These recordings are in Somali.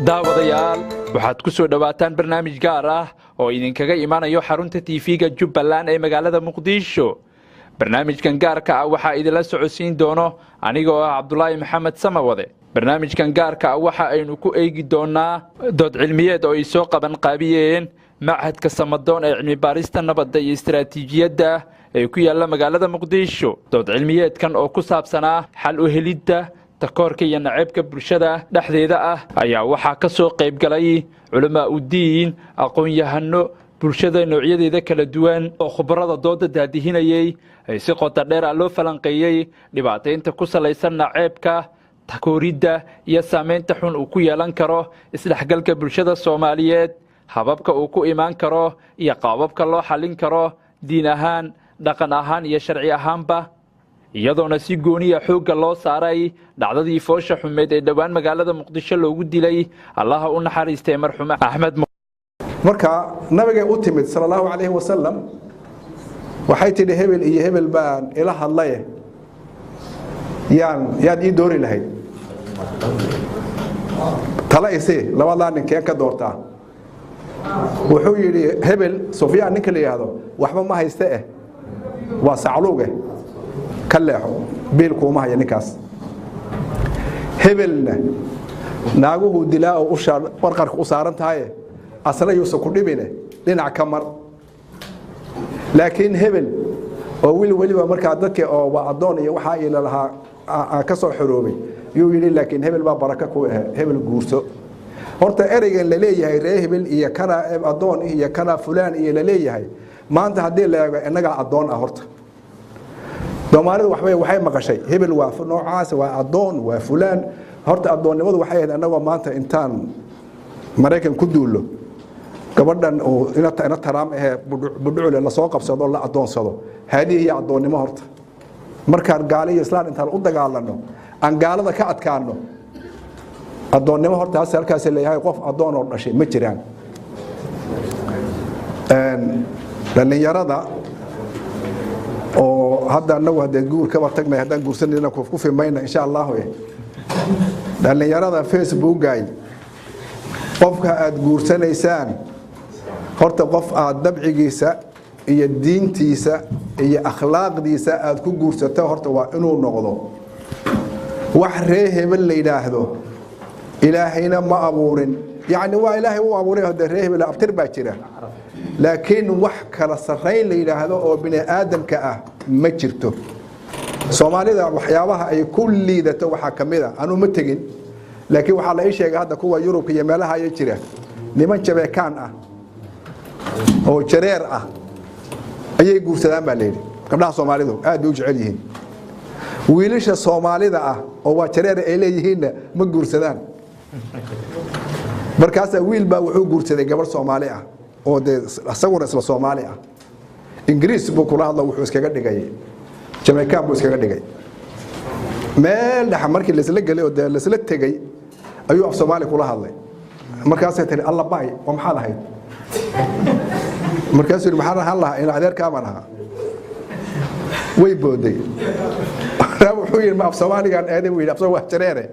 Daawadayaal, waxaad ku soo dhowaataan barnaamij gaar ah oo idinkaga imanayo xarunta TV-ga Jubbaland ee magaalada Muqdisho. Barnaamijkan gaarka ah waxaa idinla socodsiin doono anigoo ah Cabdulaahi Maxamed Samawade. Barnaamijkan gaarka ah waxa aynu ku eegi doonaa dood cilmiyeed oo ay soo qaban qaabiyeen Machadka Samadoon ee cilmi baarista nabadda iyo istaraatiijiyadda ee ku yaalla magaalada Muqdisho. Dood cilmiyeedkan oo ku saabsanaa xal u helidda takoorka iyo naceebka bulshada dhexdeeda ah ayaa waxaa ka soo qayb galay culamaa udiin, aqoon-yahano, bulshada noocyadeeda kala duwan oo khubarada dooda daadihinayey ay si qota dheer ah loo falanqeeyey dhibaataynta ku salaysan naceebka, takooridda iyo saamaynta xun uu ku yeelan karo isdhexgalka bulshada Soomaaliyeed, hababka uu ku imaan karo iyo qaababka loo xallin karo diin ahaan, dhaqan ahaan iyo sharci ahaanba, iyadoona si gooniya xoogga loo saaray dhacdadii foosha xumeed ee dhowaan magaalada Muqdisho loogu dilay, Allaha u naxariistay, marxuum Axmed. Marka nabigay u timid sala allahu calayhi wasalam, waxay tidhi: "Hebel iyo hebel baan ila hadlaye, yaan yaad ii doori lahayd? Tala isii, labadaa ninkeen ka doortaa?" Wuxuu yidhi: "Hebel, Sufyaan ninka la yidhaahdo, waxba ma hayste eh, waa sacluuge, ka leexo, biil kuuma haya ninkaas. Hebelna naaguhu dilaa oo ushaa warqarka u saaran tahaye, asna yuusan ku dhibine, dhinac ka mar. Laakiin hebel oo wiil weliba markaa dadka oo waa addoon iyo waxaa ila lahaa ka soo xoroobay," yuu yidhi, "laakiin hebel baa baraka ku ahe, hebel guurso." Horta ereygan la leeyahay ree hebel iyo kana addoon iyo kana fulaan iyo la leeyahay, maanta haddii la eego innagaa addoon ah. Horta Soomaalidu waxbay waxay maqashay hebel waa noocaas, waa addoon, waa fulaan. Horta addoonnimadu waxay ahayd annagoo maanta intaan Maraykan ku duullo, gabadhan uu ina Taraam ahee budhucule lasoo qabsado, la addoonsado. Haadihi iyo addoonnimo. Horta markaan gaali iyo islaan intaan u dagaalanno aan gaalada ka adkaano, addoonnimo horta hase halkaas leeyahay. Qof addoon oo dhashay ma jiraan. Dhallinyarada oo hadda annagu haddee guur kaba tagnay, haddaan guursanayna ku fimayna insha Allahu. Dhallinyarada Facebookay, qofka aad guursanaysaan horta qof aad dabcigiisa iyo diintiisa iyo akhlaaqdiisa aad ku guursato horta waa inuu noqdo. Wax ree hebel la yidhaahdo Ilaahayna ma abuurin. Yacni waa Ilaahay u abuuray hadee ree hebel abtir baa jira, laakiin wax kala sarrayn la yidhaahdo oo bini aadamka ah ma jirto. Soomaalida waxyaabaha ay ku liidato waxaa ka mid a, anuu ma tegin, laakiin waxaa la ii sheegay hadda kuwa Yurubka iyo meelaha aya jira, niman Jabeekaan ah oo jareer ah ayay guursadaan baa layidhi. Gabdhaha Soomaalidu aad bay u jecel yihiin wiilasha Soomaalida ah oo waa jareer ay leeyihiinna ma guursadaan. Markaasaa wiil baa wuxuu guursaday gabadh Soomaali ah oo dee isaguna isla Soomaali ah. Ingiriis buu kula hadlo, wuxuu iskaga dhigay Jamaican buu iskaga dhigay. Meel dhexa markii laisla gelay oo dee laisla tegey ayuu af Soomaali kula hadlay. Markaasay tiri: "Alla bay, waa maxaad ahayd?" Markaasuu yidhi: "Maxaan ahaan lahaa? In adeerkaa baan ahaa." Way booday. Wuxuu yidhi: "Ma af Soomaaligaan eeday?" Buu yidhi. Af waa jareere.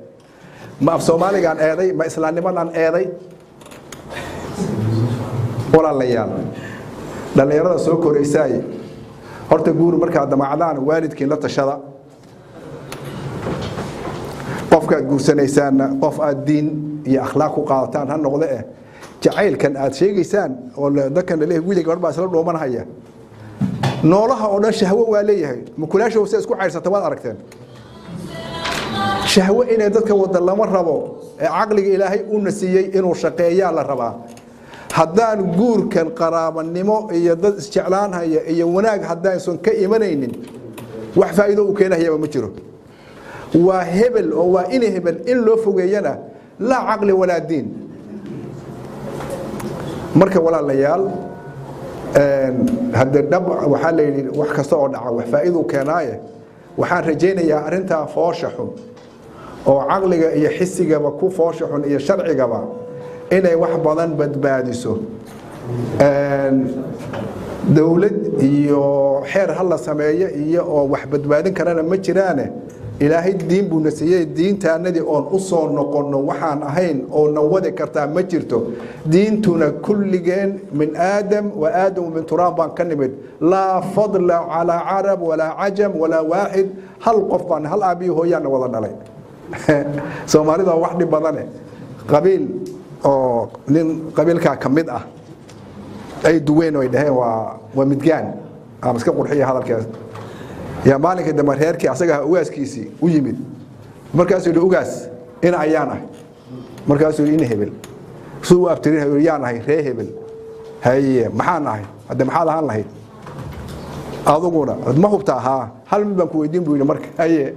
"Ma af Soomaaligaan eeday? Ma islaamnimadaan eeday?" Walaalayaal, dhallinyarada soo koraysaay, horta guur markaad damacdaan waalidkiin la tashada. Qofkaad guursanaysaanna qof aad diin iyo akhlaaq ku qaadataan ha noqde. Eh, jacaylkan aad sheegaysaan oo dadkan laleeyahay wiil gabadh baa isla dhuumanhaya, noolaha oo dhan shahwo waa leeyahay. Mukulaasha se isku cayrsata waad aragteen. Shahwo inay dadka wada lama rabo ee caqliga Ilaahay uuna siiyey inuu shaqeeyaa la rabaa. Haddaan guurkan qaraabanimo iyo dad isjeclaanhaya iyo wanaag haddaysan ka imanaynin, wax faa'iido uu keenahayaba ma jiro. Waa hebel oo waa ina hebel in loo fogeeyana laa caqli walaa diin. Marka walaalayaal, haddee dhab waxaa la yidhi wax kasta oo dhaca wax faa'iiduu keenaaye. Waxaan rajaynayaa arrintaa foosha xun oo caqliga iyo xisigaba ku foosha xun iyo sharcigaba inay wax badan badbaadiso. Dowlad iyo xeer ha la sameeyo iyo oo wax badbaadin karana ma jiraane. Ilaahay diin buuna siiyey. Diintaanadii oon u soo noqonno waxaan ahayn oo na wadi kartaa ma jirto. Diintuna kulligeen min Aadam wa Aadamu min turaab baan ka nimid. Laa fadla calaa carab walaa cajam walaa waaxid. Hal qof baan, hal aabiyo hooyaana wada dhalay. Soomaalida wax dhib badane, qabiil oo nin qabiilkaa ka mid ah ay duween oo ay dhaheen waa midgaan ama iska qurxiya hadalkees yaa, maalinkii dambe reerkii asaga ugaaskiisii u yimid. Markaasuu yidhi, "Ugaas, ina ayaan ahay." Markaasuu yidhi, "Ina hebel." Suu u abtirin, "Yaan ahay?" "Ree hebel." "Haye, maxaan ahay hadde? Maxaad ahaan lahayd aduguna? Ma hubtaa?" "Haa." "Hal mid baan ku weydiin," buu yidhi. "Marka haye,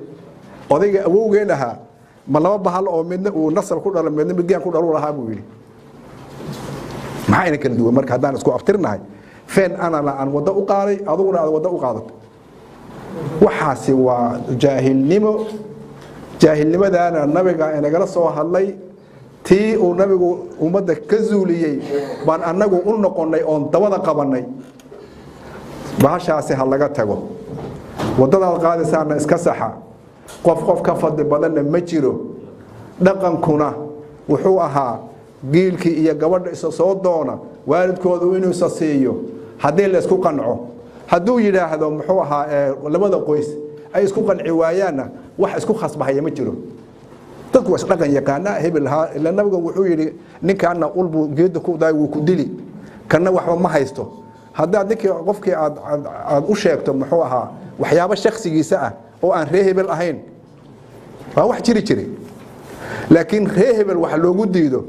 odayga awowgeen ahaa ma laba bahal oo midna uu nasab ku dhalo, midna midgaan ku dhalu lahaa?" buu yidhi. "Maxaa ina kala duwan marka haddaan isku abtirnahay? Feen anana aan waddo u qaaday, aduguna aad waddo u qaadato." Waxaasi waa jaahilnimo. Jaahilnimadaana nabiga inagala soo hadlay. Tii uu nabigu ummadda ka zuuliyey baan annagu u noqonnay oon dabada qabannay. Bahashaasi ha laga tago. Waddadaad qaadaysaana iska saxa. Qof qof ka fadli badanna ma jiro. Dhaqankuna wuxuu ahaa giilkii iyo gabadha isa soo doona waalidkoodu inuu isa siiyo haddii la isku qanco. Hadduu yidhaahdo, muxuu ahaa, labada qoys ay isku qanci waayaanna, wax isku khasbahaya ma jiro. Dadku waa isdhaqan yaqaana. Hebel haa, ila nabigu wuxuu yidhi, ninkaana ulbuu geeda ku daay, wuu ku dili, kanna waxba ma haysto. Haddaad ninkii qofkii aad u sheegto, muxuu ahaa, waxyaabo shakhsigiisa ah oo aan ree hebel ahayn, waa wax jiri jiray. Laakiin ree hebel wax loogu diido,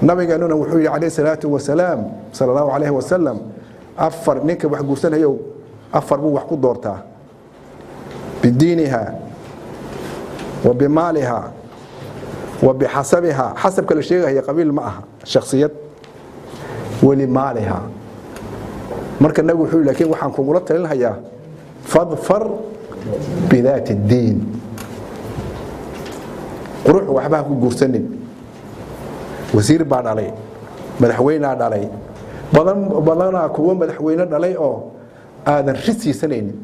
nabigeenuna wuxuu yidhi calayhi salaatu wasalaam, sala Allahu calayhi wasalam, afar ninka wax guursanayo afar buu wax ku doortaa: bidiiniha wa bimaaliha wa bixasabiha. Xasabka la sheegaya qabiil ma aha, shakhsiyad. Walimaaliha. Marka nabigu wuxuu yidhi, laakiin waxaan kugula talinhayaa fadfar bidaati ddiin. Qurux waxba ha ku guursanin. Wasiir baa dhalay, madaxweynaa dhalay, badan badanaa kuwo madaxweyne dhalay oo aadan ri siisanaynin.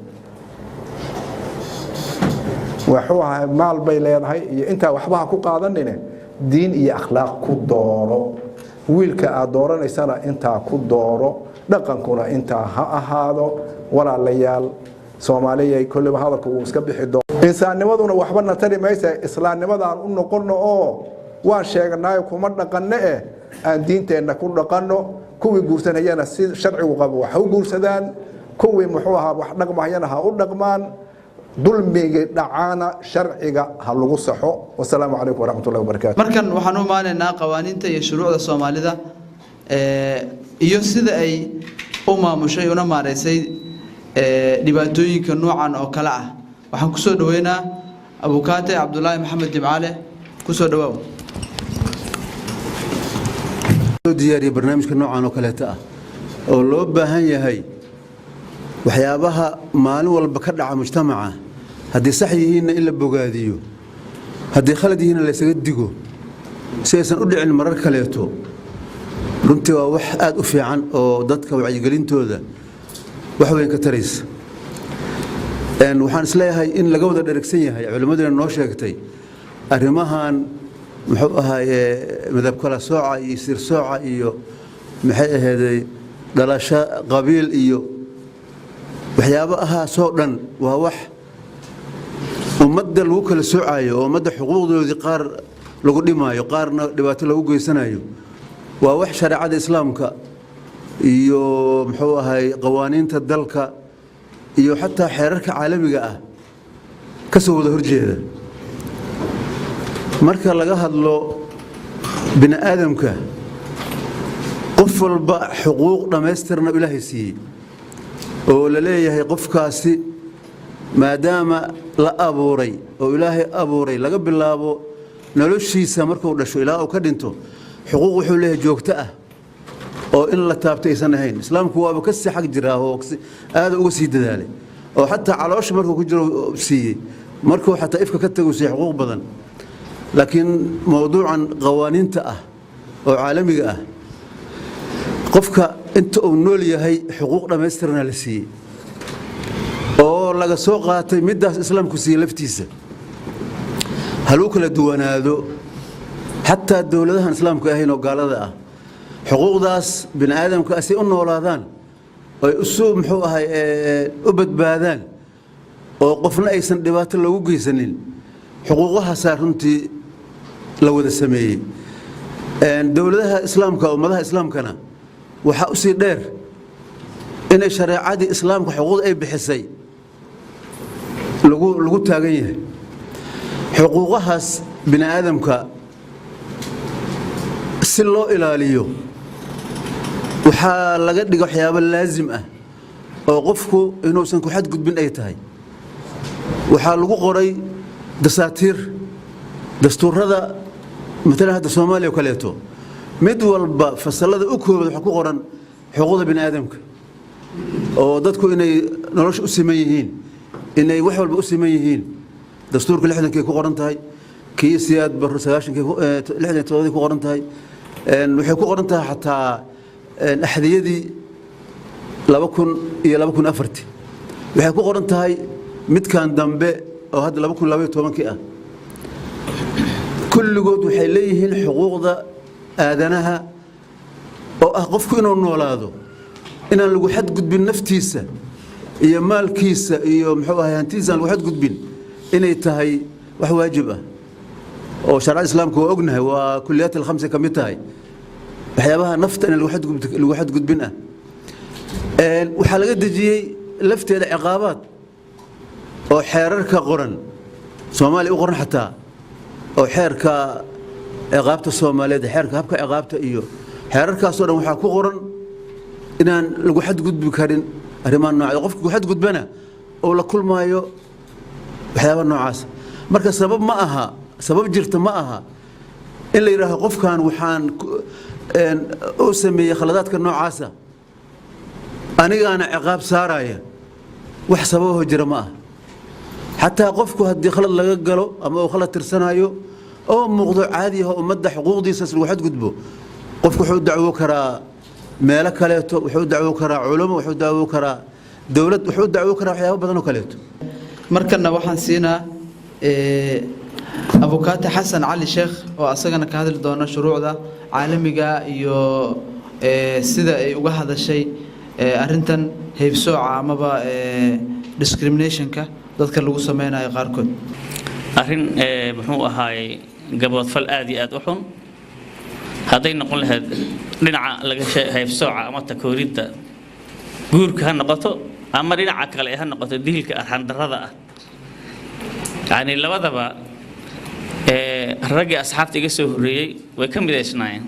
Wuxuu ahaa maal bay leedahay iyo intaa waxba ha ku qaadanine, diin iyo akhlaaq ku dooro. Wiilka aad dooranaysana intaa ku dooro, dhaqankuna intaa ha ahaado. Walaalayaal Soomaaliyay, kolleyba hadalku wuu iska bixi doo. Insaannimaduna waxba na tari maysa. Islaamnimadaan u noqono oo waan sheeganaayo kuma dhaqanno eh, aan diinteenna ku dhaqanno. Kuwii guursanayana si sharcigu qabo wax u guursadaan, kuwii, muxuu ahaa, wax dhaqmahayana ha u dhaqmaan. Dulmigii dhacaana sharciga ha lagu saxo. Wasalaamu calaykum waraxmat ullahi wabarakaatu. Markan waxaan u imaanaynaa qawaaniinta iyo shuruucda Soomaalida iyo sida ay u maamushay una maareysay dhibaatooyinka noocan oo kale ah. Waxaan kusoo dhaweynaa abukaate Cabdulaahi Maxamed Jimcaale. Kusoo dhawaaw. Soo diyaariya barnaamijka noocan oo kaleeta ah oo loo baahan yahay. Waxyaabaha maalin walba ka dhaca mujtamaca, haddii sax yihiinna in la bogaadiyo, haddii khalad yihiinna laysaga digo si aysan u dhicin marar kaleeto, runtii waa wax aad u fiican oo dadka wacyigelintooda wax weyn ka taraysa. Waxaan isleeyahay in laga wada dheragsan yahay, culimmaduna noo sheegtay arrimahan, muxuu ahaaye, midab kala sooca iyo sir sooca iyo, maxay aheeday, dhalasho qabiil iyo waxyaabo ahaasoo dhan waa wax ummadda lagu kala soocayo oo ummadda xuquuqdoodii qaar lagu dhimaayo, qaarna dhibaato lagu geysanayo. Waa wax shareecada Islaamka iyo, muxuu ahay, qawaaniinta dalka iyo xataa xeerarka caalamiga ah ka soo wada horjeeda. Marka laga hadlo bini aadamka, qof walba xuquuq dhammaystirna Ilaahay siiyey oo la leeyahay qofkaasi maadaama la abuuray oo Ilaahay abuuray, laga bilaabo noloshiisa markuu dhasho ilaa uu ka dhinto, xuquuq wuxuu leeyahay joogto ah oo in la taabto aysan ahayn. Islaamku waaba ka sii xag jiraa oo aada uga sii dadaalay oo xataa caloosha markuu ku jiro siiyey, markuu xataa ifka ka tago siiyey xuquuq badan. Laakiin mowduucan qawaaniinta ah oo caalamiga ah, qofka inta uu nool yahay xuquuq dhammaystirna la siiyey. Oo laga soo qaatay middaas Islaamku siiye laftiisa. Haluu kala duwanaado, xataa dowladahan Islaamka ahayn oo gaalada ah, xuquuqdaas bini aadamka si u noolaadaan ay isu, muxuu ahay, u badbaadaan oo qofna aysan dhibaato loogu geysanin, xuquuqahaasaa runtii la wada sameeyey. Dowladaha Islaamka, ummadaha Islaamkana waxaa usii dheer inay shareecadii Islaamka xuquuqda ay bixisay lagu taagan yahay. Xuquuqahaas bini aadamka si loo ilaaliyo waxaa laga dhiga waxyaabo laasim ah oo qofku inuusan ku xadgudbin ay tahay. Waxaa lagu qoray dasaatiir, dastuurada, maalan hadda Soomaaliya o kaleeto, mid walba fasalada u koobaad waxaa ku qoran xuquuqda bini aadamka, oo dadku inay nolosha u siman yihiin, inay wax walba u siman yihiin. Dastuurka 60-kii ku qoran tahay, kii Siyaad Barre 90-kii, 67-dii ku qoran tahay. Waxay ku qoran tahay xataa axdiyadii 2000 iyo 2004-tii. Waxay ku qoran tahay midkan dambe oo hadda 2012-kii ah. Kulligood waxay leeyihiin xuquuqda aadanaha oo ah qofku inuu noolaado, inaan lagu xadgudbin naftiisa iyo maalkiisa iyo, muxuu ahay, hantidiisa aan lagu xadgudbin, inay tahay wax waajib ah oo sharcada Islaamka waa ognahay, waa kuliyaat alkhamsa ka mid tahay, waxyaabaha nafta in lagu xadgudbin ah. Waxaa laga dejiyey lafteeda ciqaabaad oo xeerarka qoran Soomaaliya u qoran, xataa oo xeerka ciqaabta Soomaaliyeed, xeerka habka ciqaabta iyo xeerarkaasoo dhan waxaa ku qoran inaan lagu xadgudbi karin arrimaha noocaas, qofka ku xadgudbana oo la kulmaayo waxyaaba noocaas. Marka sabab ma aha, sabab jirta ma aha in la yidhaaho qofkan waxaan u sameeyey khaladaadka noocaasa, anigaana ciqaab saaraya. Wax sababaho jira ma aha. Xataa qofku haddii khalad laga galo ama uu khalad tirsanayo oo muuqdo, caadi ah, ummadda xuquuqdiisas lagu xadgudbo, qofku wuxuu dacwo karaa meelo kaleeto, wuxuu dacwo karaa culamo, wuxuu dacwo karaa dowlad, wuxuu dacwo karaa waxyaabo badan oo kaleeto. Markana waxaan siinaa abukaate Xasan Cali Sheekh oo asagana ka hadli doona shuruucda caalamiga iyo sida ay uga hadashay arrintan heybsooca amaba discriminationka dadka lagu sameynayo qaarkood. Arrin, muxuu ahaayey, gaboodfal aad iyo aad u xun hadday noqon lahayd dhinaca laga haybsooca ama takooridda guurka ha noqoto, ama dhinaca kale ha noqoto diilka arxandarrada ah, yacni labadaba raggii asxaabta iga soo horreeyey way ka midaysnaayeen.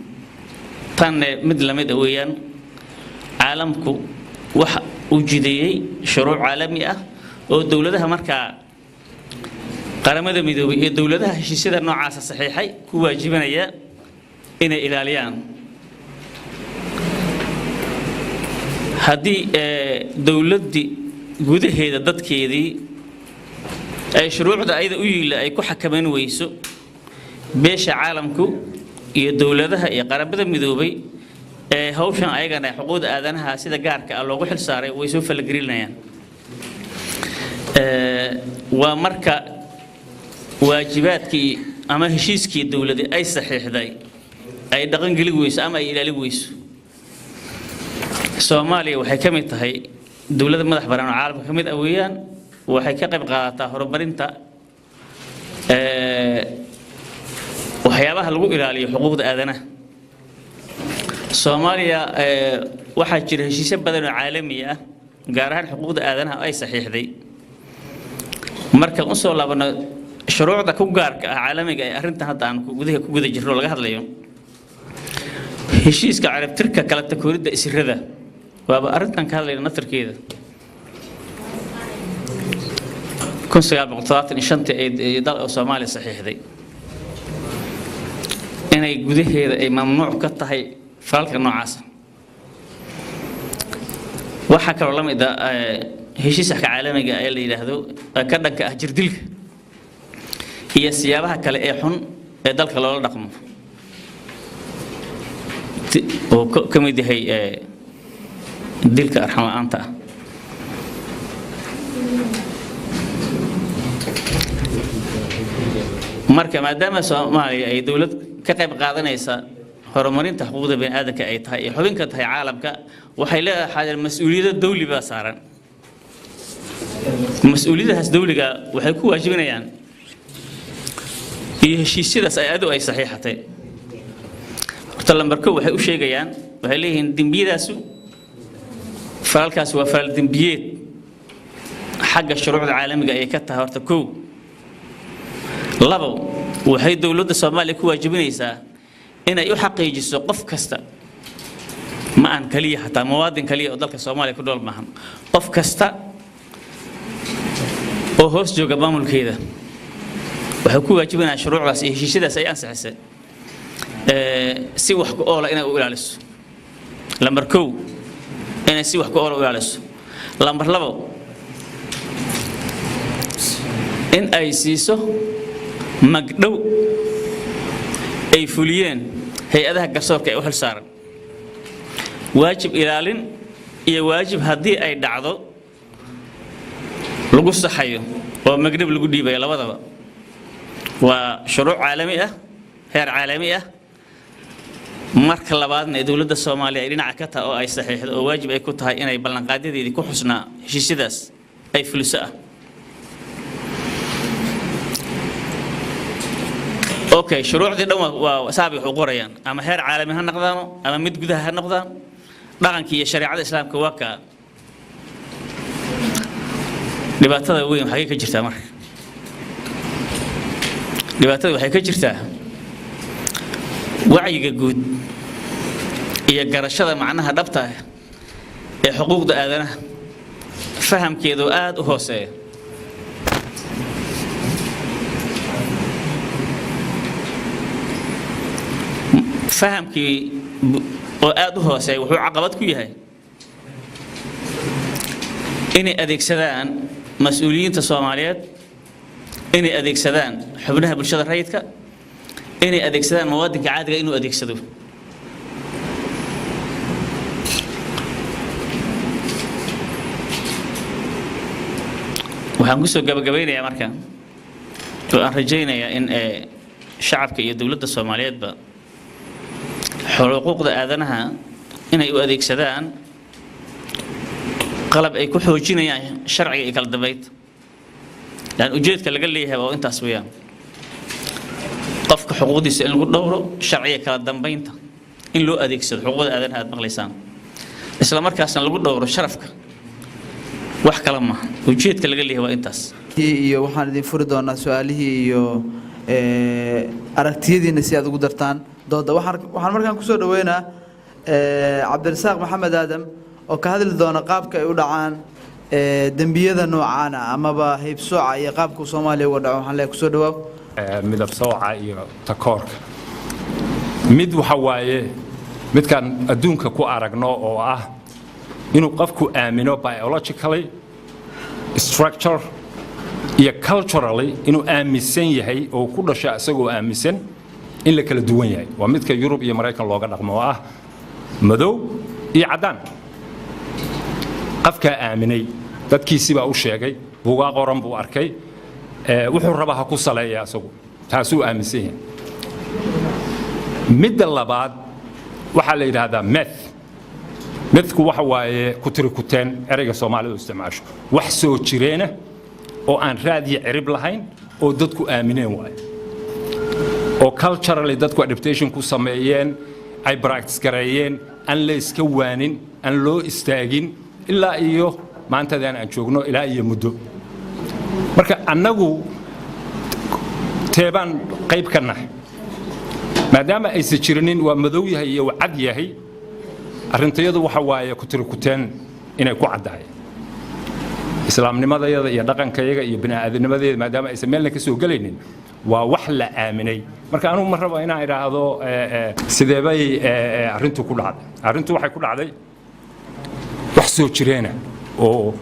Tanne mid lamid a weeyaan. Caalamku waxa uu jideeyey shuruuc caalami ah oo dowladaha markaa Qaramada Midoobay iyo dowladaha heshiisyada noocaasa saxiixay ku waajibinaya inay ilaaliyaan. Haddii dowladdii gudaheeda dadkeedii ay shuruucda ayada u yiila ay ku xakamayn weyso, beesha caalamku iyo dowladaha iyo Qaramada Midoobay ee hawshan ayagana xuquuqda aadanaha sida gaarka ah loogu xil saaray way soo falagelinayaan. Waa marka waajibaadkii ama heshiiskii dowladii ay saxiixday ay dhaqangeli weyso ama ay ilaalin weyso. Soomaaliya waxay ka mid tahay dowladda madax bannaan oo caalamka ka mid ah weeyaan. Waxay ka qayb qaadataa horumarinta waxyaabaha lagu ilaaliyo xuquuqda aadanaha. Soomaaliya waxaa jira heshiisyo badan oo caalami ah, gaar ahaan xuquuqda aadanaha, ay saxiixday. Markaan usoo laabano shuruucda ku gaarka ah caalamiga ee arrintan hadda aan gudaha ku guda jirno laga hadlayo, heshiiska ciribtirka kala takooridda isirada waaba arrintan ka hadlayna naftarkeeda, 1975-tii ay dal Soomaaliya saxiixday inay gudaheeda ay mamnuuc ka tahay falalka noocaasa. Waxaa kaloo la mid ah heshiiska caalamiga ee la yidhaahdo ka dhanka ah jirdilka iyo siyaabaha kale ee xun ee dalka loola dhaqmo, oo ka mid yahay dilka arxam la'aanta ah. Marka maadaama Soomaaliya ay dowlad ka qayb qaadanaysa horumarinta xuquuqda bini'aadanka ay tahay iyo xubinka tahay caalamka, waxay leedahay mas-uuliyado dawli baa saaran. Mas-uuliyadahaas dawliga waxay ku waajibinayaan iyo heshiisyadaas ay adu ay saxiixatay. Horta lambar 1 waxay u sheegayaan, waxay leeyihiin dembiyadaasu, falalkaasi waa falal dembiyeed xagga shuruucda caalamiga ayay ka tahay. Horta 1. 2, waxay dowladda Soomaaliya ku waajibinaysaa inay u xaqiijiso qof kasta, ma aan kaliya xataa muwaadin kaliya oo dalka Soomaaliya ku nool maahan, qof kasta oo hoos jooga maamulkeeda waxay ku waajibinayaan shuruucdaas iyo heshiisyadaas ay ansixisay si wax ku oola inay u ilaaliso. Lambar 1, inay si wax ku oola u ilaaliso. Lambar 2, in ay siiso magdhow ay fuliyeen hay-adaha garsoorka ee u xil saaran waajib ilaalin iyo waajib haddii ay dhacdo lagu saxayo oo magdhow lagu dhiibayo. Labadaba waa shuruuc caalami ah, heer caalami ah. Marka labaadna ee dowladda Soomaaliya ay dhinaca ka tahay oo ay saxiixdo oo waajib ay ku tahay inay ballanqaadyadeedii ku xusnaa heshiisyadaas ay fuliso ah. Okay, shuruucdii dhan waa saabay wax u qorayaan, ama heer caalami ha noqdaano ama mid gudaha ha noqdaan. Dhaqankii iyo shareecada Islaamka waa kaa. Dhibaatada weyn xagee ka jirtaa? Marka dhibaatada waxay ka jirtaa wacyiga guud iyo garashada macnaha dhabta ah ee xuquuqda aadanaha, fahamkeedu aada u hooseeya. Fahamkii oo aada u hooseeya wuxuu caqabad ku yahay inay adeegsadaan mas-uuliyiinta Soomaaliyeed, inay adeegsadaan xubnaha bulshada rayidka, inay adeegsadaan muwaadinka caadiga inuu adeegsado. Waxaan kusoo gabagabeynayaa marka oo aan rajaynayaa in shacabka iyo dowladda Soomaaliyeedba xuquuqda aadanaha inay u adeegsadaan qalab ay ku xoojinayaan sharciga iyo kala dambeynta lan ujeedka laga leeyahay waa intaas weeyaan: qofka xuquuqdiisa in lagu dhowro sharciga, kala dambeynta in loo adeegsado xuquuqda aadanaha aad maqlaysaan, isla markaasna lagu dhowro sharafka. Wax kale maaha, ujeedka laga leeyahay waa intaas. Iyo waxaan idin furi doonaa su-aalihii iyo aragtiyadiina si aad ugu dartaan dooda. Waxaan markaan kusoo dhaweynaa Cabdirasaaq Maxamed Aadam oo ka hadli doona qaabka ay u dhacaan dembiyada noocaana amaba haybsooca iyo qaabka uu Soomaaliya uga dhaco. Waxaan leeyahay kusoo dhawaaw. Midab sooca iyo takoorka mid waxa waaye midkaan adduunka ku aragno oo ah inuu qofku aamino biologically structure iyo culturally inuu aaminsan yahay oo ku dhasha isagoo aaminsan in la kala duwan yahay. Waa midka Yurub iyo Maraykan looga dhaqmo oo ah madow iyo caddaan. Qofkaa aaminay, dadkiisii baa u sheegay, buugaa qoran buu arkay, wuxuu rabaa ha ku saleeya, isagu taasuu aaminsan yahay. Midda labaad waxaa la yidhaahdaa myth. Mythku waxa waaye kutiri kuteen, ereyga Soomaalidu isticmaasho, wax soo jireena oo aan raad iyo cirib lahayn oo dadku aamineen waaye, oo culturally dadku adaptation ku sameeyeen, ay practice gareeyeen, aan la iska waanin, aan loo istaagin ilaa iyo maantadan aan joogno, ilaa iyo muddo. Marka annagu teebaan qayb ka nahay? Maadaama aysan jirinin waa madow yahay iyo waa cad yahay, arrintayadu waxa waaye kutiri kuteen inay ku caddahay islaamnimadayada iyo dhaqankayaga iyo bini'aadanimadeeda, maadaama aysan meelna ka soo gelaynin, waa wax la aaminay. Marka anugu ma rabo inaan idhaahdo sidee bay arrintu ku dhacday. Arrintu waxay ku dhacday wax soo jireena oo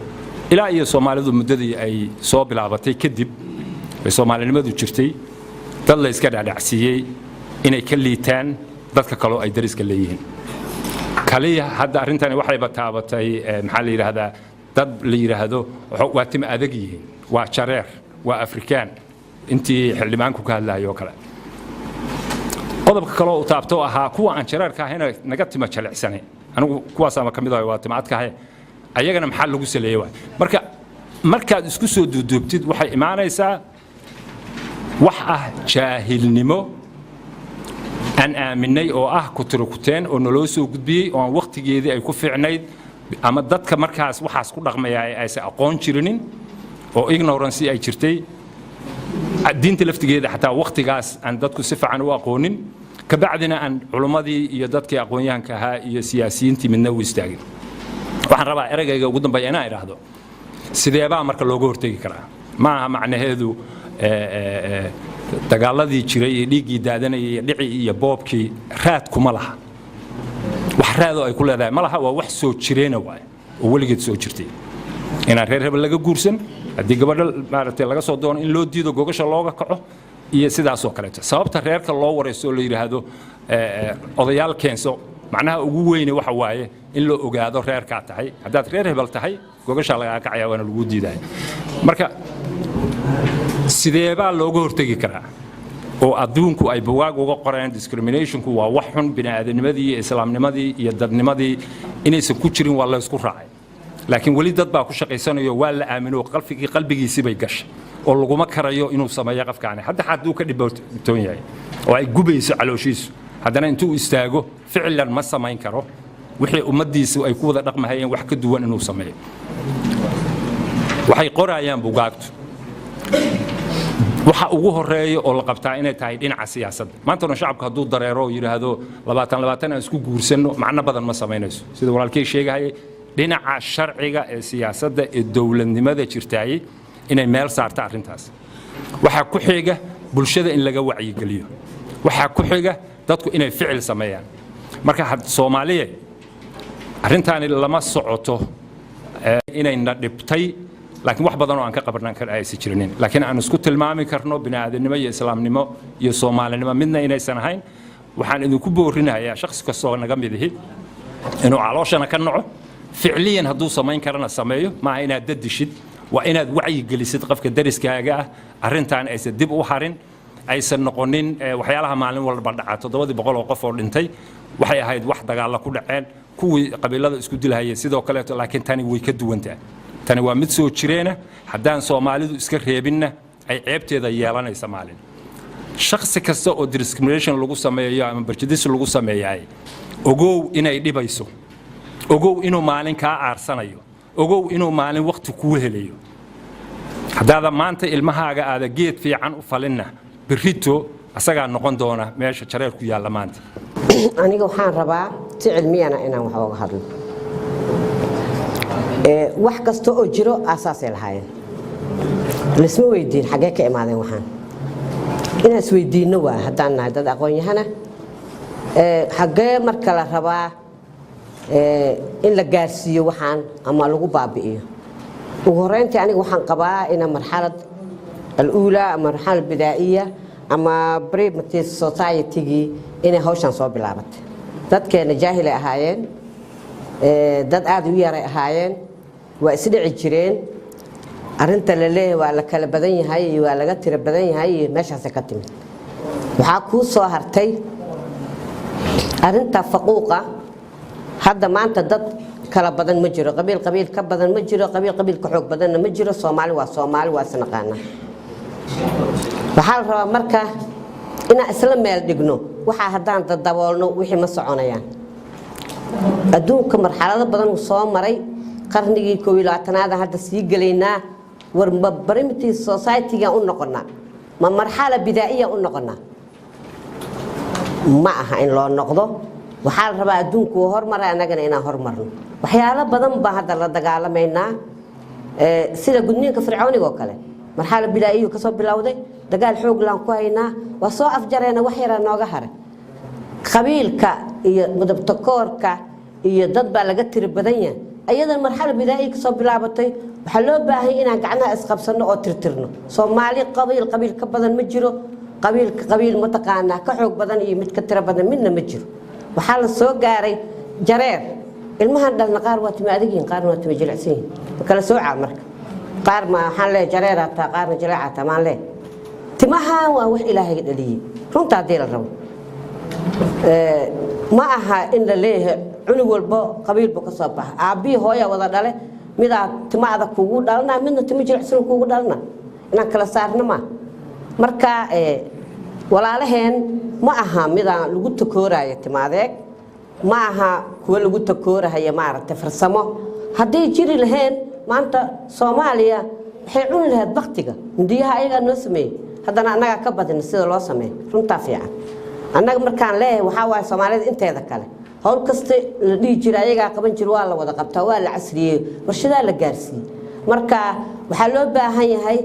ilaa iyo Soomaalidu muddadii ay soo bilaabatay kadib ay soomaalinimadu jirtay, dad la iska dhacdhacsiiyey inay ka liitaan dadka kaloo ay dariska leeyihiin. Kaliya hadda arrintani waxayba taabatay maxaa la yidhaahdaa. Dad la yidhaahdo waa tima adag yihiin, waa jareer, waa Afrikaan, intii xildhibaanku ka hadlayo oo kale. Qodobka kale oo uu taabto ahaa kuwa aan jareerka ahayna naga tima jalecsane, anigu kuwaasaama ka mid ahay, waa tima adkahay, ayagana maxaa lagu saleeyey waay? Marka markaad isku soo duuduubtid, waxay imaanaysaa wax ah jaahilnimo aan aaminay oo ah kutirikuteen oo naloo soo gudbiyey oo aan wakhtigeedii ay ku fiicnayd ama dadka markaas waxaas ku dhaqmaya aysan aqoon jirinin oo ignorance ay jirtay. Diinta laftigeeda xataa wakhtigaas aan dadku si fiican u aqoonin, kabacdina aan culummadii iyo dadkii aqoon-yahanka ahaa iyo siyaasiyiintii midna u istaagin. Waxaan rabaa eraygayga ugu dambeeya inaan idhaahdo: sideebaa marka looga hortegi karaa? Ma aha macnaheedu dagaaladii jiray iyo dhiiggii daadanayay iyo dhicii iyo boobkii raad kuma laha. Wax raadoo ay ku leedahay ma laha. Waa wax soo jireena waay oo weligeed soo jirtay inaan reer hebel laga guursan, haddii gabadho maaragtay laga soo doono in loo diido, gogasha looga kaco iyo sidaasoo kaleeto. Sababta reerka loo waraysto oo la yidhaahdo odayaal keenso, macnaha ugu weyne waxa waaye in la ogaado reerkaa tahay. Haddaad reer hebel tahay, gogashaa lagaa kacaya, waana lagu diidaya. Marka sideebaa looga hortegi karaa oo adduunku ay bugaag uga qoreen? Discriminationku waa wax xun. Bini'aadanimadii iyo islaamnimadii iyo dadnimadii inaysan ku jirin waa laysku raacay, laakiin weli dad baa ku shaqaysanayo. Waa la aamino, qalbigii qalbigiisii bay gashay oo laguma karayo inuu sameeyo qofkaani. Hadda hadduu ka dhibtoon yahay oo ay gubayso calooshiisu, haddana intuu istaago ficlan ma samayn karo wixii ummaddiisu ay ku wada dhaqmahayeen wax ka duwan inuu sameeyo. Waxay qorayaan bugaagtu waxa ugu horeeya oo la qabtaa inay tahay dhinaca siyaasadda. Maantana shacabku hadduu dareero oo yidhaahdo 20 20 aan isku guursanno, macno badan ma samaynayso. Sida walaalkay sheegahayay, dhinaca sharciga ee siyaasadda ee dowladnimada jirtaayey inay meel saarta arrintaas. Waxaa ku xiga bulshada in laga wacyigeliyo. Waxaa ku xiga dadku inay ficil sameeyaan. Marka Soomaaliya arrintaani lama socoto inayna dhibtay, laakiin wax badan oo aan ka qabanaan kar aysan jirinin, laakiin aan isku tilmaami karno bini'aadanimo iyo islaamnimo iyo Soomaalinimo midna inaysan ahayn. Waxaan idinku boorinayaa shakhsi kastoo naga mid ihi inuu calooshana ka naco, ficliyan hadduu samayn karana sameeyo. Maaha inaad dadishid, waa inaad wacyi gelisid qofka dariskaaga ah, arrintan aysan dib u harin, aysan noqonin waxyaalaha maalin walba dhaca. 700 oo qof oo dhintay waxay ahayd wax dagaalla ku dhaceen, kuwii qabiilada isku dilahayay sidoo kaleeto, laakiin tani way ka duwantahay. Tani waa mid soo jireena, haddaan Soomaalidu iska reebinna ay ceebteeda yeelanaysa maalin. Shakhsi kasta oo discrimination lagu sameeyo ama prejudice lagu sameeyaay, ogow inay dhibayso, ogow inuu maalin kaa aarsanayo, ogow inuu maalin waqti kuu helayo. Haddaada maanta ilmahaaga aada geed fiican u falinna, berrito asagaa noqon doona meesha jareer ku yaalla maanta. Aniga waxaan rabaa si cilmiyana inaan wax ooga hadlo. Wax kasta oo jiro aasaasay lahaayeen. Laisma weydiin xaggee ka imaadeen. Waxaan inaan isweydiinno waa haddaan nahay dad aqoon-yahana xaggee marka la rabaa in la gaarsiiyo waxaan ama lagu baabi'iyo. Ugu horreyntii, aniga waxaan qabaa ina marxalad al-uulaa ama marxalad bidaa'iya ama primitive society-gii inay hawshan soo bilaabatay. Dadkeena jaahilay ahaayeen, dad aada u yaray ahaayeen, waa isdhici jireen. Arinta la leeyahay waa la kala badan yahay iyo waa laga tiro badan yahay iyo meeshaasay ka timid. Waxaa kuu soo hartay arinta faquuqa. Hadda maanta dad kala badan ma jiro, qabiil qabiil ka badan ma jiro, qabiil qabiil ka xoog badanna ma jiro. Soomaali waa Soomaali, waa isnaqaana. Waxaa la rabaa marka inaan isla meel dhigno waxaa. Haddaan dadaboolno, wixii ma soconayaan. Adduunka marxalado badan uu soo maray. Qarnigii 21aad hadda sii gelaynaa. War, ma primitive society-ga u noqonaa? Ma marxala bidaa'iya u noqonaa? Ma aha in loo noqdo. Waxaa la rabaa adduunku uu hormaray, annagana inaan hormarno. Waxyaalo badan baa hadda la dagaalamaynaa, sida gudniinka fircooniga oo kale. Marxala bidaa'iyu kasoo bilowday, dagaal xoog laan ku haynaa, waa soo afjareena, wax yaraa nooga haray. Qabiilka iyo mudabtakoorka iyo dad baa laga tiri badan yahay, ayadan marxala bidaa'iya kasoo bilaabatay. Waxaa loo baahanya inaan gacnaha isqabsanno oo tirtirno. Soomaali qabiil qabiil ka badan ma jiro, qabiil qabiil mataqaanaa ka xoog badan iyo mid ka tiro badan midna ma jiro. Waxaa la soo gaaray jareer. Ilmahan dhalna qaar waa tima adag yihiin, qaarna waa tima jilicsan yihiin. Ma kala soocaa marka qaar ma waxaan leeyahay jareeraa taa, qaarna jaleecaa taa. Maan leeyahay timaha waa wax Ilaahay dhaliyey. Runta haddii la rabo, ma aha in la leeyahay cunug walbo qabiil buu ka soo baxa. Aabbihii hooya wada dhale, midaa timo adag kuugu dhalana, midna timo jilicsan kuugu dhalana, inaan kala saarno ma. Marka walaalaheen ma aha midaan lagu takooraayo timo adeeg, ma aha kuwa lagu takoorahaya maaragtay farsamo. Hadday jiri laheen maanta Soomaaliya waxay cuni lahayd baktiga. Hindiyaha ayagaa noo sameeyey, haddana annagaa ka badina sida loo sameeyo. Runtaa fiican. Annaga markaan leeyahay waxaa waaye Soomaalida inteeda kale howl kasta la dhihi jira ayagaa qaban jira, waa la wada qabtaa, waa la casriyey, warshadaa la gaarsiiyey. Marka waxaa loo baahan yahay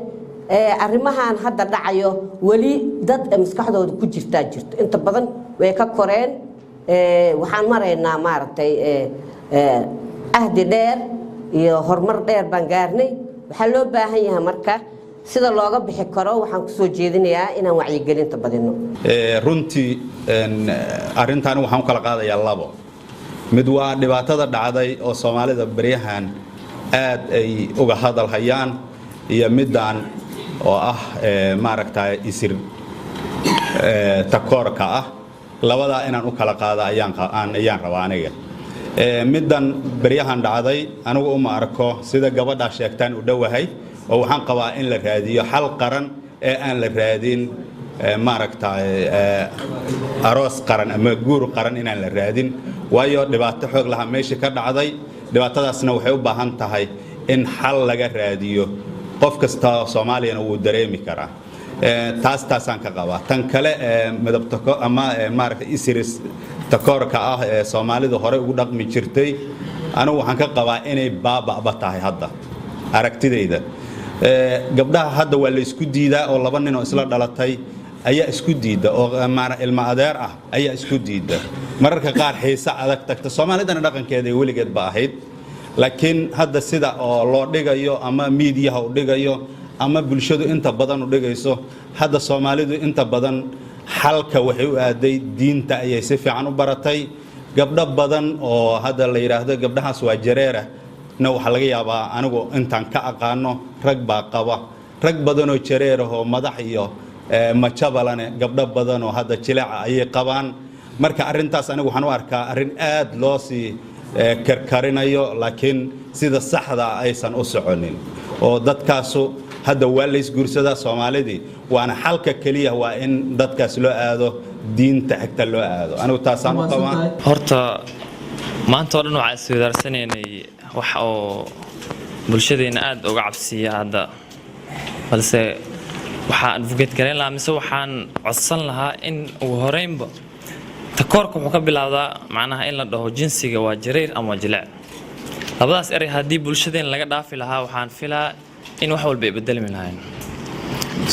arrimahan hadda dhacayo weli dad maskaxdooda ku jirtaa jirto, inta badan way ka koreen. Waxaan maraynaa maaragtay ahdi dheer iyo horumar dheer baan gaarnay. Waxaa loo baahan yahay marka sida looga bixi karo waxaan kusoo jeedinayaa inaan wacyigelinta badino. Runtii arrintaani waxaan u kala qaadayaa labo. Mid waa dhibaatada dhacday oo Soomaalida baryahan aad ay uga hadal hayaan, iyo middan oo ah maaragtay isir takoorka ah. Labadaa inaan u kala qaada ayaan rabaa aniga. Middan baryahan dhacday anigu uma arko sida gabadhaa sheegtaan u dhowahay, oo waxaan qabaa in la raadiyo xal qaran ee aan la raadin maaragtay aroos qaran ama guur qaran inaan la raadin, waayo dhibaato xoog lahaa meeshii ka dhacday. Dhibaatadaasna waxay u baahan tahay in xal laga raadiyo, qof kasta oo Soomaaliyana wuu dareemi karaa. Taas taasaan ka qabaa. Tan kale midab tako ama maaragtay isiris takoorka ah ee Soomaalidu horey ugu dhaqmi jirtay, anigu waxaan ka qabaa inay baaba'ba tahay hadda aragtidayda. Gabdhaha hadda waa la isku diidaa, oo laba nin oo isla dhalatay ayaa isku diida, oo ilma adeer ah ayaa isku diida mararka qaar, xiise adag tagta. Soomaalidana dhaqankeeda weligeed ba ahayd, laakiin hadda sida oo loo dhigayo ama miidiyaha u dhigayo ama bulshadu inta badan u dhigayso, hadda Soomaalidu inta badan xalka waxay u aaday diinta ayay si fiican u baratay. Gabdho badan oo hadda la yidhaahdo gabdhahaas waa jareera na waxaa laga yaabaa anigu intaan ka aqaano rag baa qaba, rag badanoo jareerahoo madax iyo majabalane gabdho badanoo hadda jileeca ayay qabaan. Marka arrintaas anigu waxaan u arkaa arrin aad loo sii karkarinayo, laakiin sida saxda aysan u soconin, oo dadkaasu hadda waa la isguursadaa Soomaalidii, waana xalka keliya waa in dadkaas loo aado diinta xigta loo aado. Anigu taasaan u qabaa. Horta maanta oo dhan waxaan isweydaarsaneynay wax oo bulshadeena aada uga cabsiiya hadda, balse waxaan advocate gareyn lahaa mise waxaan codsan lahaa in ugu horeynba takoorka wuxuu ka bilaabdaa macnaha in la dhaho jinsiga waa jareer ama waa jileec. Labadaas erey haddii bulshadeen laga dhaafi lahaa, waxaan filaa in wax walba ay bedelmi lahayn.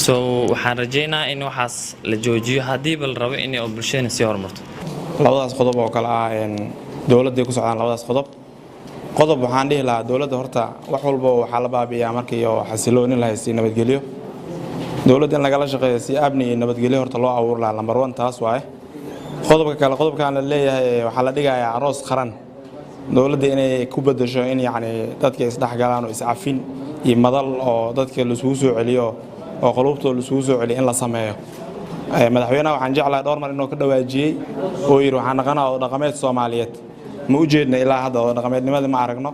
So waxaan rajeynaa in waxaas la joojiyo haddiiba la rabo in bulshadeena sii horumarto. Labadaas qodob oo kale ah dowladday ku socdaan labadaas qodob. Qodob waxaan dhihi lahaa dowladda horta wax walba waxaa la baabi'iyaa markii oo xasiloonin la haystay nabadgelyo. Dowladda in lagala shaqeeyo si amni iyo nabadgelyo horta loo abuuri lahaa, number one taas waaye. Qodobka kale, qodobkan la leeyahay waxaa la dhigayaa aroos qaran, dowladda inay ku bedesho in yacni dadka isdhexgalaan oo iscafin iyo madal oo dadka laisugu soo celiyo oo quluubtooda laisugu soo celiyo in la sameeyo. Madaxweynaha waxaan jeclahay dhowr mar inuu ka dhawaajiyey oo yidhi waxaan dhaqanaa oo dhaqameed Soomaaliyeed. Ma u jeedna ilaa hadda oo dhaqameednimadii ma aragno.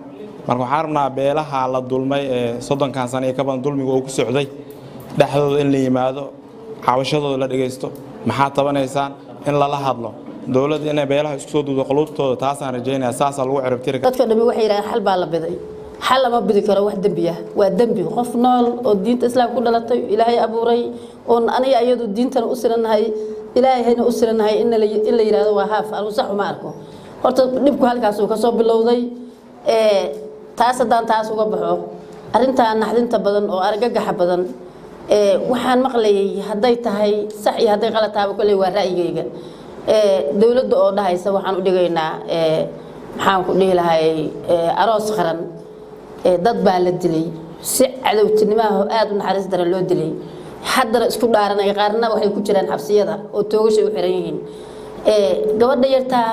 Marka waxaan rabnaa beelaha la dulmay ee 30-kan sano iyo ka badan dulmiga uu ku socday dhexdooda in la yimaado, cabashadooda la dhegaysto, maxaa tabanaysaan in lala hadlo, dowladda inay beelaha isku soo duudo quluubtooda, taasaan rajaynaya, saasaa lagu ciribtiri. Dadka dhami waxay yidhahdeen xal baa la biday. Xal lama bidi karo wax dembi ah. Waa dembi qof nool oo diinta Islaamka ku dhalatay, Ilaahay abuuray, oon aniga iyadu diintana u sinanahay, Ilaahayna u sinanahay, in la yidhaahdo waa haaf. Anigu sax uma arko. Horta dhibku halkaas uu kasoo bilowday. Taas haddaan taas uga baxo, arrintaa naxdinta badan oo argagaxa badan waxaan maqlayay, hadday tahay sax iyo hadday qalad tahaba kolley waa ra'yigayga, dowladda oo dhahaysa waxaan u dhigaynaa maxaan ku dhihi lahay aroos qaran. Dad baa la dilay si cadowtinimaha aada u naxariis daran loo dilay, haddana isku dhaaranaya, qaarna waxay ku jiraan xabsiyada oo toogashay u xiran yihiin. Gabadha yartaa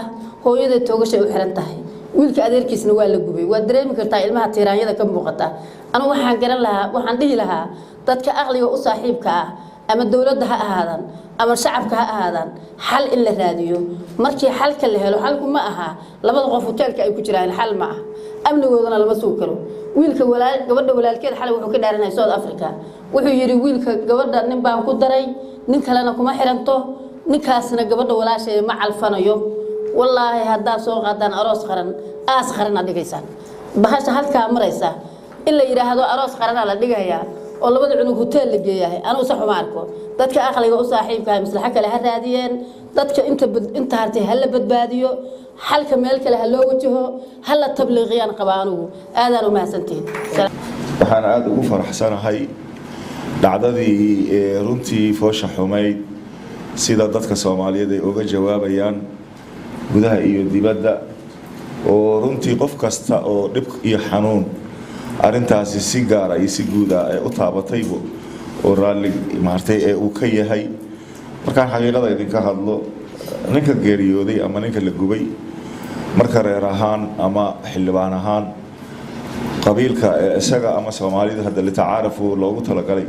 hooyada toogashay u xiran tahay. Wiilka adeerkiisna waa la gubay. Waad dareemi kartaa ilmaha tiiraanyada ka muuqata. Anigu waxaan garan lahaa, waxaan dhihi lahaa dadka aqliga u saaxiibka ah, ama dowladda ha ahaadaan ama shacabka ha ahaadaan, xal in la raadiyo. Markii xalka la helo, xalku ma aha labada qof hoteelka ay ku jiraan, xal ma aha, amnigoodana lama sugi karo. Wiilka walaal, gabadha walaalkeed xalay wuxuu ka dhaaranay South Africa. Wuxuu yidhi wiilka gabadha nin baan ku daray, nin kalena kuma xiranto, ninkaasna gabadha walaasheeda ma calfanayo. Wallaahi haddaad soo qaadaan aroos qaran, aas qaran aad dhigaysaan. Bahasha halkaa maraysa in la yidhaahdo aroos qaranaa la dhigayaa oo labada cunug hoteel la geeyahay, anugu sax uma arko. Dadka aqliga u saaxiibkaha maslaxo kale ha raadiyeen. Dadka inta hartay ha la badbaadiyo, xalka meel kale ha loo wajaho, ha la tabliiqiyaan qaba anugu. Aadaan u mahadsantihiin. Waxaan aada ugu faraxsanahay dhacdadii ee runtii foosha xumayd, sida dadka Soomaaliyeed ay uga jawaabayaan gudaha iyo dibadda, oo runtii qof kasta oo dhib iyo xanuun arrintaasi si gaara iyo si guud ah ee u taabataybo oo raalli maartay ee uu ka yahay. Markaan xaqiiqada idinka hadlo, ninka geeriyooday ama ninka la gubay, marka reer ahaan ama xildhibaan ahaan qabiilka ee isaga ama Soomaalida hadda litacaarafu loogu talagalay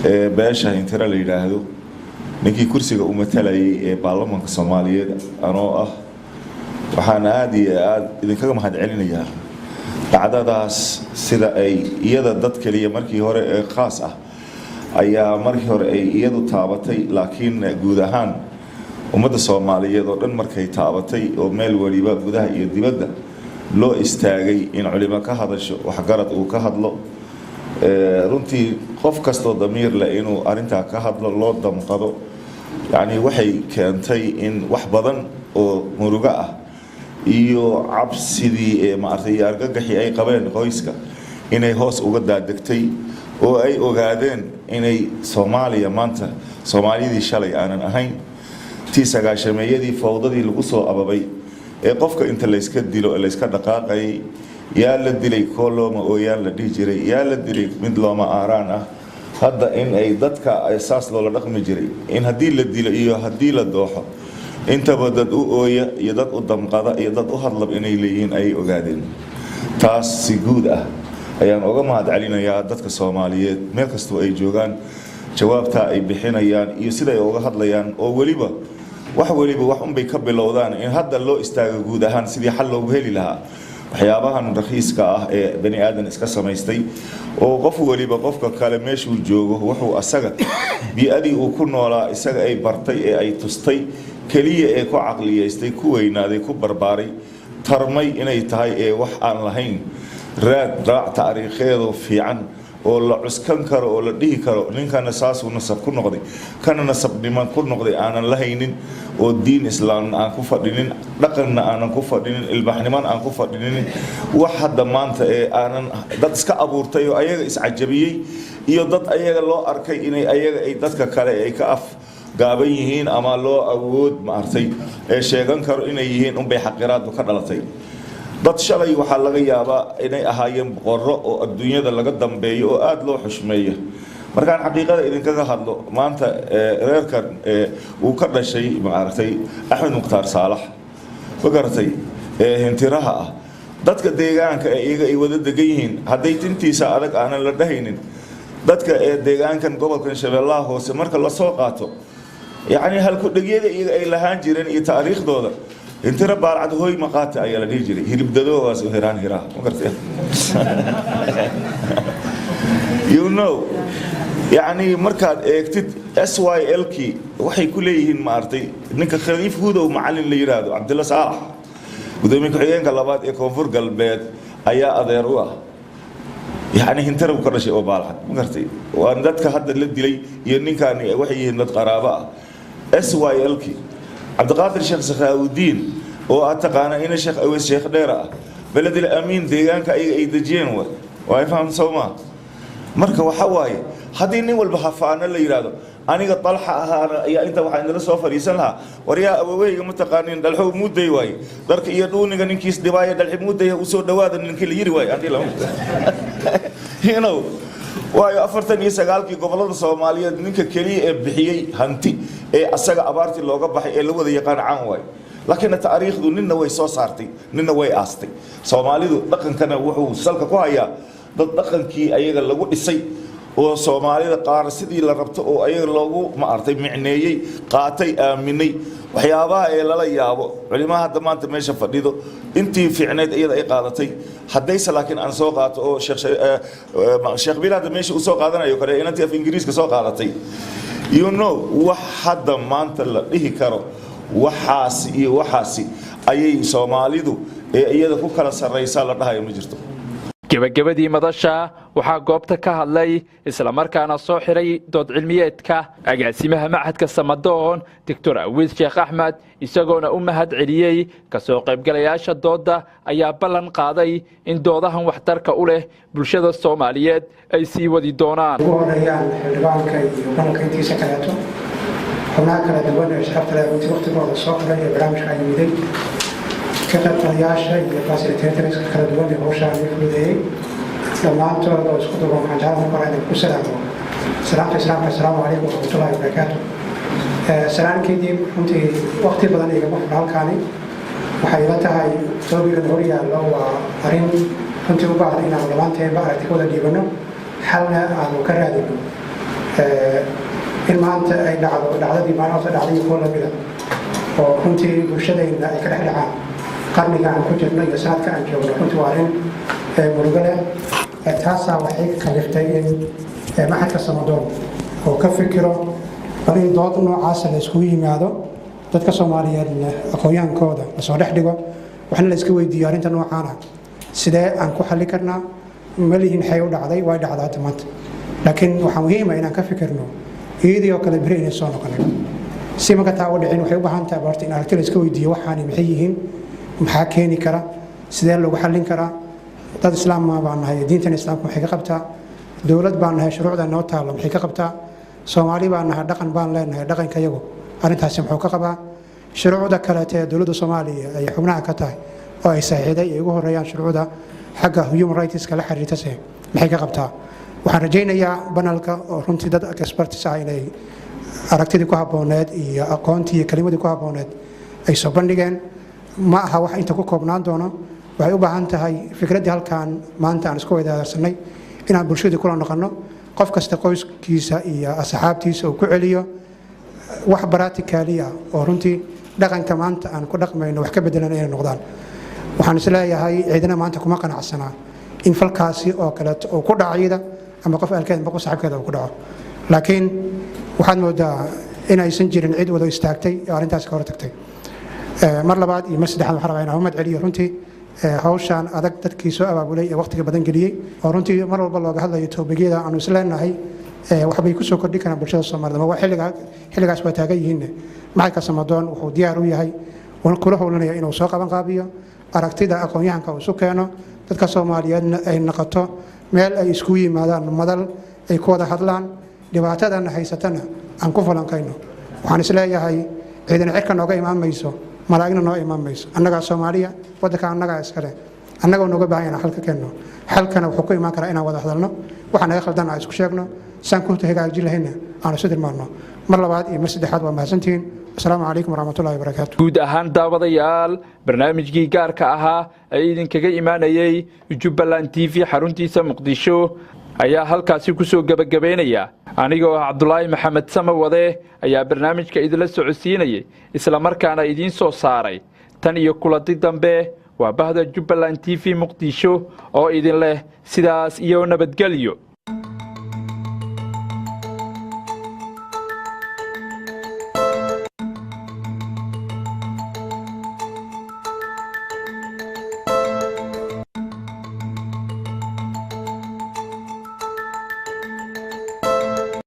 ee beesha Hintira la yidhaahdo, ninkii kursiga u matalayay ee baarlamaanka Soomaaliyeed anoo ah, waxaan aada iyo aada idinkaga mahad celinayaa dhacdadaas. Sida ay iyada dad keliya markii hore ee khaas ah ayaa markii hore ay iyadu taabatay, laakiin guud ahaan ummadda Soomaaliyeed oo dhan markay taabatay oo meel waliba gudaha iyo dibadda loo istaagay in culimo ka hadasho, waxgarad uu ka hadlo, runtii qof kastoo damiir leh inuu arrintaa ka hadlo, loo damqado, yacni waxay keentay in wax badan oo murugo ah iyo cabsidii ee maaragtay iyo argagaxii ay qabeen qoyska inay hoos uga daadegtay, oo ay ogaadeen inay Soomaaliya maanta Soomaaliyadii shalay aanan ahayn, tii sagaashameeyadii fowdadii lagu soo ababay ee qofka inta layska dilo ee layska dhaqaaqayay, yaa la dilay koo looma ooyaan la dhihi jiray, yaa la dilay mid looma aaraan ah. Hadda in ay dadka saas loola dhaqmi jiray, in haddii la dilo iyo haddii la dooxo intaba dad u ooya iyo dad u damqada iyo dad u hadlab inay leeyihiin ayay ogaadeen. Taas si guud ah ayaan uga mahad celinayaa dadka Soomaaliyeed meel kastoo ay joogaan, jawaabtaa ay bixinayaan iyo siday uga hadlayaan, oo weliba wax weliba wax unbay ka bilowdaan in hadda loo istaago guud ahaan sidii xal loogu heli lahaa waxyaabahan rakhiiska ah ee bani aadan iska samaystay, oo qof weliba qofka kale meeshuu joogo wuxuu asaga bii'adii uu ku noolaa isaga ay bartay ee ay tustay keliya ee ku caqliyaystay, ku weynaaday, ku barbaaray, tarmay inay tahay, ee wax aan lahayn raad raac taariikheedoo fiican oo la cuskan karo oo la dhihi karo ninkana saasuu nasab ku noqday, kana nasabnimo ku noqday aanan la haynin, oo diin islaamna aan ku fadhinin, dhaqanna aanan ku fadhinin, ilbaxnimona aan ku fadhinin, wax hadda maanta ee aanan dad iska abuurtay oo ayaga iscajabiyey iyo dad ayaga loo arkay inay ayaga ay dadka kale ay ka af gaaban yihiin ama loo awood maartay ee sheegan karo inay yihiin unbay xaqiraadu ka dhalatay. Dad shalay waxaa laga yaabaa inay ahaayeen boqorro oo adduunyada laga dambeeyo oo aada loo xushmeeyo. Markaan xaqiiqada idinkaga hadlo, maanta reerkan uu ka dhashay maaragtay Axmed Mukhtaar Saalax, ma garatay, ee Hintiraha ah, dadka deegaanka ee iyaga ay wada degan yihiin, hadday tintiisa adag aanan la dhahaynin, dadka ee deegaankan gobolkan Shabeellaha Hoose marka lasoo qaato, yacni halku-dhegyada iyaga ay lahaan jireen iyo taariikhdooda, Hintira baalcad hooy maqaata ayaa la dhihi jiray, hilibdadoogaas hiraan hiraa, ma garatay, yacni markaad eegtid SYL kii waxay ku leeyihiin maaragtay ninka Khaliif Hudow macalin la yidhaahdo, Cabdilla Saalax, gudoomiye ku-xigeenka labaad ee Koonfur Galbeed ayaa adeer u ah, yacni Hintira ka dhashay oo baalcad, ma garatay. Waa dadka hadda la dilay iyo ninkaani waxay yihiin dad qaraabo ah. SYL kii Cabdiqaadir Sheekh Sakhaawudiin oo aad taqaana ina Sheekh Aweys Sheekh Dheer ah, Beledil Amiin deegaanka ayaga ay dejiyeen way waa faham soo maa. Marka waxa waaye haddii nin walba hafaano la yidhaahdo, aniga Dalxa ahaana ayaa inta waxaa inala soo fadhiisan lahaa, waryaa awoweyga ma taqaanin, dhalxow muuday waaye, dharka iyo dhuuniga ninkiis dhibaaya dhalxi muuday usoo dhawaada ninkii la yiri waaye aan dhihi lahaa. Waayo 49-kii gobollada Soomaaliyeed ninka keliya ee bixiyey hanti ee asaga abaartii looga baxay ee la wada yaqaan caan waayo. Laakiin taariikhdu ninna way soo saartay, ninna way aastay. Soomaalidu dhaqankana wuxuu salka ku hayaa dad dhaqankii ayaga lagu dhisay oo Soomaalida qaar sidii la rabto oo ayaga loogu maartay micneeyey, qaatay, aaminay. Waxyaabaha ee lala yaabo, culimaha hadda maanta meesha fadhido, intii fiicneyd iyada ay qaadatay haddayse, laakiin aan soo qaato oo Sheekh Biil hadda meesha uu soo qaadanayo kale, inantii af Ingiriiska soo qaadatay, wax hadda maanta la dhihi karo waxaasi iyo waxaasi ayay Soomaalidu ee iyada ku kala sarraysaa la dhahayo ma jirto. Gebagabadii madasha waxaa goobta ka hadlay, islamarkaana soo xiray dood cilmiyeedka, agaasimaha Machadka Samadoon, Doctor Awiis Sheekh Axmed, isagoona u mahad celiyey kasoo qaybgalayaasha doodda, ayaa ballan qaaday in doodahan waxtarka u leh bulshada Soomaaliyeed ay sii wadi doonaan. Ugu horeeyaan xildhibaanka iyo gobolka intiisa kaleeto, xubnaha kala duwan ee sharafta leh runtii waqtigooda soo xiray ee barnaamijka yimiday, ka qaybgalayaasha iyo facilitatorska kala duwan ee hawshaan ii fududeeyey, dhammaantood oo isku duuban, waxaan jeclaan marka hore inaan ku salaamo salaamta Islaamka: asalaamu calaykum waraxmatullahi wabarakaatu. Salaan kadib, runtii waqti badan igama furna halkaani. Waxay ila tahay topic-gan hor yaallo waa arrin runtii u baahan inaanu dhammaanteenba aragti ka wada dhiibanno, xalna aanu ka raadino. In maanta ay dhacdo dhacdadii maalin horta dhacday iyo kuwa lamida oo runtii bulshadeenna ay ka dhex dhacaan qarniga aan ku jirno iyo sanadka aan joogno, runtii waa arrin murugo leh. Taasaa waxay kaliftay in Maxadka Samadoon oo ka fikiro bal in dood noocaasa la iskugu yimaado, dadka Soomaaliyeedna aqoon-yahankooda lasoo dhex dhigo, waxna la iska weydiiyo arrinta noocaana sidee aan ku xalli karnaa. Malihin xay u dhacday, way dhacdaa hadda maanta, laakiin waxaa muhiima inaan ka fikirno iyadii oo kale beri inay soo noqonin. Si marka taa u dhicin, waxay u baahan tahay horta in aragti la iska weydiiyo: waxaani maxay yihiin, maxaa keeni kara, sidee lagu xallin karaa? Dad Islaam baan nahay, diintan Islaamka maxay ka qabtaa? Dowlad baan nahay, shuruucda noo taalla maxay ka qabtaa? Soomaali baan nahay, dhaqan baan leenahay, dhaqanka iyagu arrintaasi muxuu ka qabaa? Shuruucda kaleete ee dowladda Soomaaliya ay xubnaha ka tahay oo ay saxiixday ay ugu horeeyaan shuruucda xagga human rightska la xiriirtase maxay ka qabtaa? Waxaan rajaynayaa panel-ka oo runtii dad experts ah inay aragtidii ku habbooneed iyo aqoontii iyo kelimadii ku habbooneed ay soo bandhigeen. Ma aha wax inta ku koobnaan doono. Waxay u baahan tahay fikraddii halkan maanta aan isku wadaarsanay inaan bulshadii kula noqonno, qof kasta qoyskiisa iyo asxaabtiisa uu ku celiyo wax practically ah oo runtii dhaqanka maanta aan ku dhaqmayno wax ka bedelan inay noqdaan. Waxaan isleeyahay ciidana maanta kuma qanacsanaa in falkaasi oo kaleeto uu ku dhaco iyada ama qof alkeeda ama qof saaxiibkeeda uu ku dhaco, laakiin waxaad moodaa in aysan jirin cid wada istaagtay oo arrintaasi ka hor tagtay. Mar labaad iyo mar saddexaad, waxaan rabaa inaan u mahad celiyo runtii hawshaan adag dadkii soo abaabulay ee waqtiga badan geliyey, oo runtii mar walba looga hadlayo topic-yada aanu isleenahay waxbay ku soo kordhin karaan bulshada Soomaalida ama waa xilliga xilligaas waa taagan yihiin. Maxadka Samadoon wuxuu diyaar u yahay, kula howlanaya inuu soo qaban qaabiyo aragtida aqoon-yahanka uu isu keeno, dadka Soomaaliyeedna ay noqoto meel ay iskugu yimaadaan, madal ay ku wada hadlaan, dhibaatadana haysatana aan ku falanqayno. Waxaan isleeyahay ciidana cirka nooga imaan mayso, malaa'igna noo imaan mayso. Annagaa Soomaaliya, waddanka annagaa iskale, annagoo nooga baahan inaan xal ka keenno. Xalkana wuxuu ku imaan karaa inaan wada hadalno, waxa naga khaldan aan isku sheegno, saan ku hagaajin lahayna aan isu tilmaanno. Mar labaad iyo mar saddexaad, waa mahadsantihiin. Asalaamu calaykum waraxmatullahi wabarakaatu. Guud ahaan daawadayaal, barnaamijkii gaarka ahaa ee idinkaga imaanayey Jubbaland TV xaruntiisa Muqdisho ayaa halkaasi ku soo gebagabaynaya. Anigoo ah Cabdulaahi Maxamed Samawade ayaa barnaamijka idinla socodsiinayay, islamarkaana idiin soo saaray. Tan iyo kulanti dambe, waa bahda Jubbaland TV Muqdisho oo idin leh sidaas iyo nabadgelyo.